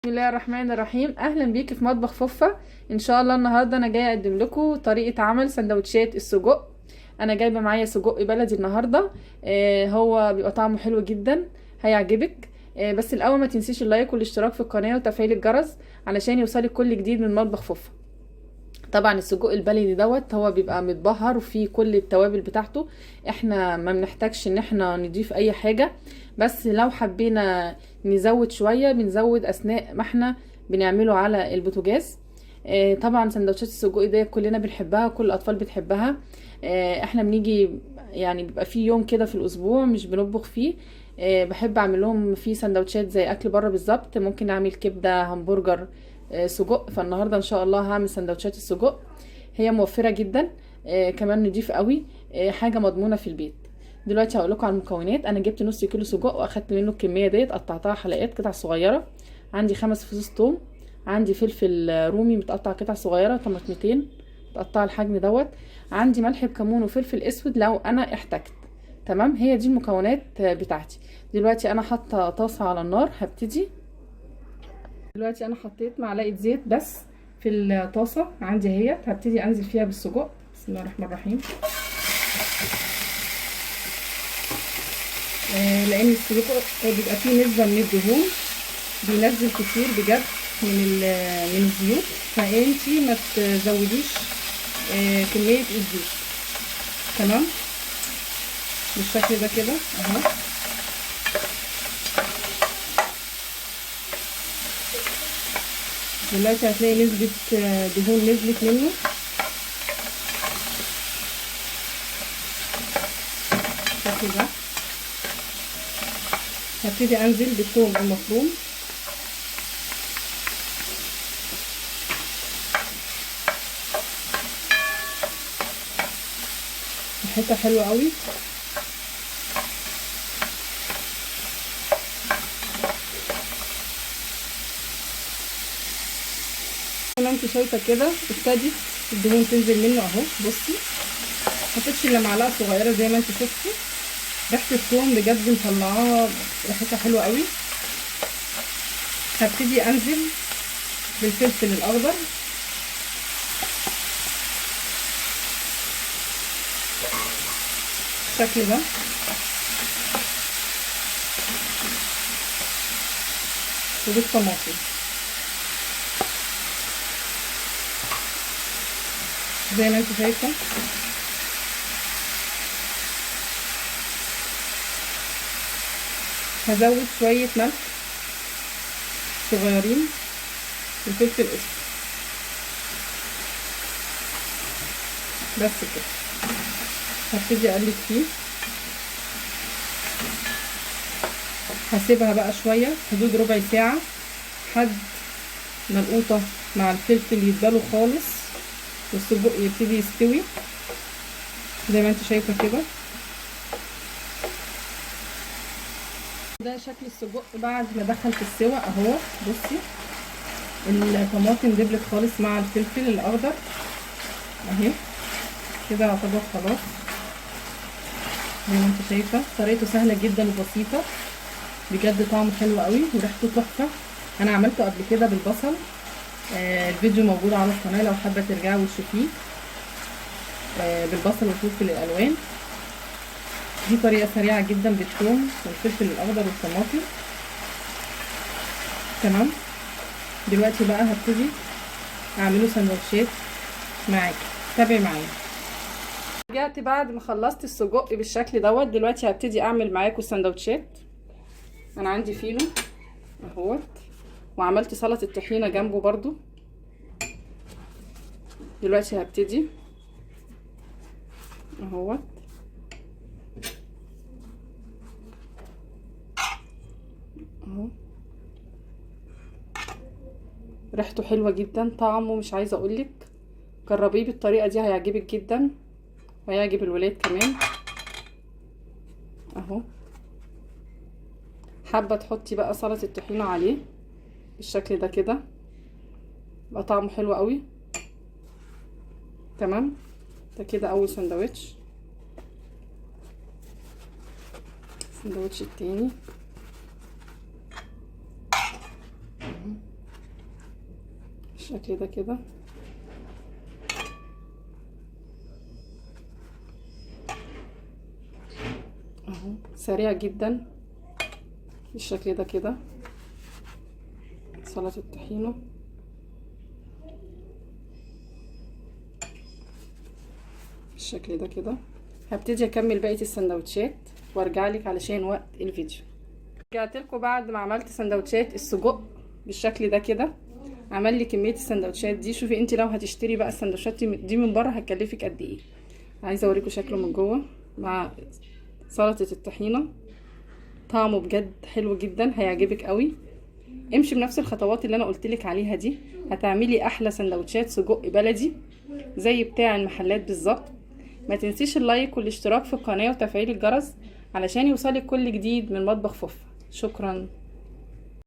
بسم الله الرحمن الرحيم. اهلا بيك في مطبخ فوفا. ان شاء الله النهارده انا جاية اقدم لكم طريقه عمل سندوتشات السجق. انا جايبه معايا سجق بلدي النهارده، هو بيبقى طعمه حلو جدا هيعجبك. بس الاول ما تنسيش ال like والاشتراك في القناة وتفعيل الجرس علشان يوصلك كل جديد من مطبخ فوفا. طبعا السجق البلدي دوت هو بيبقى متبهر وفيه كل التوابل بتاعته، احنا ما بنحتاجش ان احنا نضيف اي حاجة، بس لو حبينا نزود شوية بنزود اثناء ما احنا بنعمله على البوتاجاز. طبعا سندوتشات السجق دي كلنا بنحبها، كل الاطفال بتحبها. احنا بنيجي يعني بيبقى في يوم كده في الاسبوع مش بنطبخ فيه، بحب اعمل لهم فيه سندوتشات زي اكل بره بالظبط. ممكن اعمل كبده، همبرجر، سجق. فالنهارده ان شاء الله هعمل سندوتشات السجق، هي موفره جدا، كمان نضيف قوي، حاجة مضمونه في البيت. دلوقتي هقول لكم على المكونات. انا جبت نص كيلو سجق واخدت منه الكمية ديت، قطعتها حلقات قطع صغيرة. عندي 5 فصوص توم، عندي فلفل رومي متقطع قطع صغيرة، طماطمتين متقطعه الحجم دوت، عندي ملح بكمون وفلفل اسود لو انا احتجت. تمام، هي دي المكونات بتاعتي. دلوقتي انا حاطه طاسه على النار، هبتدي. دلوقتي انا حطيت معلقه زيت بس في الطاسه عندي اهيت، هبتدي انزل فيها بالسجق. بسم الله الرحمن الرحيم. لان السجق بيبقى فيه نسبه من الدهون، بينزل كتير بجد من الزيوت، فانتي ما تزوديش كمية الزيت. تمام، بالشكل ده كده اهو. دلوقتي هتلاقي نسبة دهون نزلت منه. بالشكل ده هبتدي انزل بالثوم المفروم، ريحتها حلوة قوي. زي ما انت شايفه كده ابتدت الدهون تنزل منه اهو. بصي، حطيتش الا معلقه صغيرة زي ما انت شفتي. ريحه الثوم بجد مطلعاها ريحتها حلوة قوي. هبتدي انزل بالفلفل الاخضر، بالشكل ده. وبالطماطم زي ما انت شايفه. هزود شوية ملح صغيرين وفلفل اسود بس كده. هبتدي اقلب فيه، هسيبها بقى شوية حدود ربع ساعة لحد ما القوطه مع الفلفل يتبلوا خالص والسجق يبتدي يستوي زي ما انت شايفه كده. ده شكل السجق بعد ما دخل في السوا اهو. بصي الطماطم دبلت خالص مع الفلفل الاخضر اهي كده، يعتبر خلاص زي ما انت شايفه. طريقته سهلة جدا وبسيطة بجد، طعمه حلو قوي وريحته تحفة. انا عملته قبل كده بالبصل، الفيديو موجود على القناة لو حابة ترجعي وتشوفيه، بالبصل والفلفل الالوان. دي طريقه سريعة جدا بالثوم والفلفل الاخضر والطماطم. تمام، دلوقتي بقى هبتدي اعمله سندوتشات معاكي، تابعي معايا. رجعت بعد ما خلصت السجق بالشكل دوت. دلوقتي هبتدي اعمل معاكم السندوتشات. انا عندي فينو اهوت، وعملت سلطة الطحينه جنبه برضو. دلوقتي هبتدي اهوت. اهو ريحته حلوة جدا، طعمه مش عايزه اقولك. جربيه بالطريقة دي هيعجبك جدا وهيعجب الولاد كمان. اهو حابة تحطي بقى سلطة الطحينه عليه بالشكل ده كده، يبقى طعمه حلو قوي. تمام، ده كده اول سندوتش. السندوتش التاني بالشكل ده كده. اهو سريع جدا بالشكل ده كده. سلطة الطحينة بالشكل ده كده. هبتدي اكمل بقية السندوتشات وارجع لك علشان وقت الفيديو. رجعت لكم بعد ما عملت سندوتشات السجق بالشكل ده كده. عمل لي كمية السندوتشات دي. شوفي انت لو هتشتري بقى السندوتشات دي من بره هتكلفك قد ايه. عايزه اوريكم شكله من جوه مع سلطة الطحينه. طعمه بجد حلو جدا، هيعجبك قوي. امشي بنفس الخطوات اللي انا قلتلك عليها دي، هتعملي احلى سندوتشات سجق بلدي زي بتاع المحلات بالظبط. ما تنسيش ال like والاشتراك في القناة وتفعيل الجرس علشان يوصلك كل جديد من مطبخ فوفا. شكرا.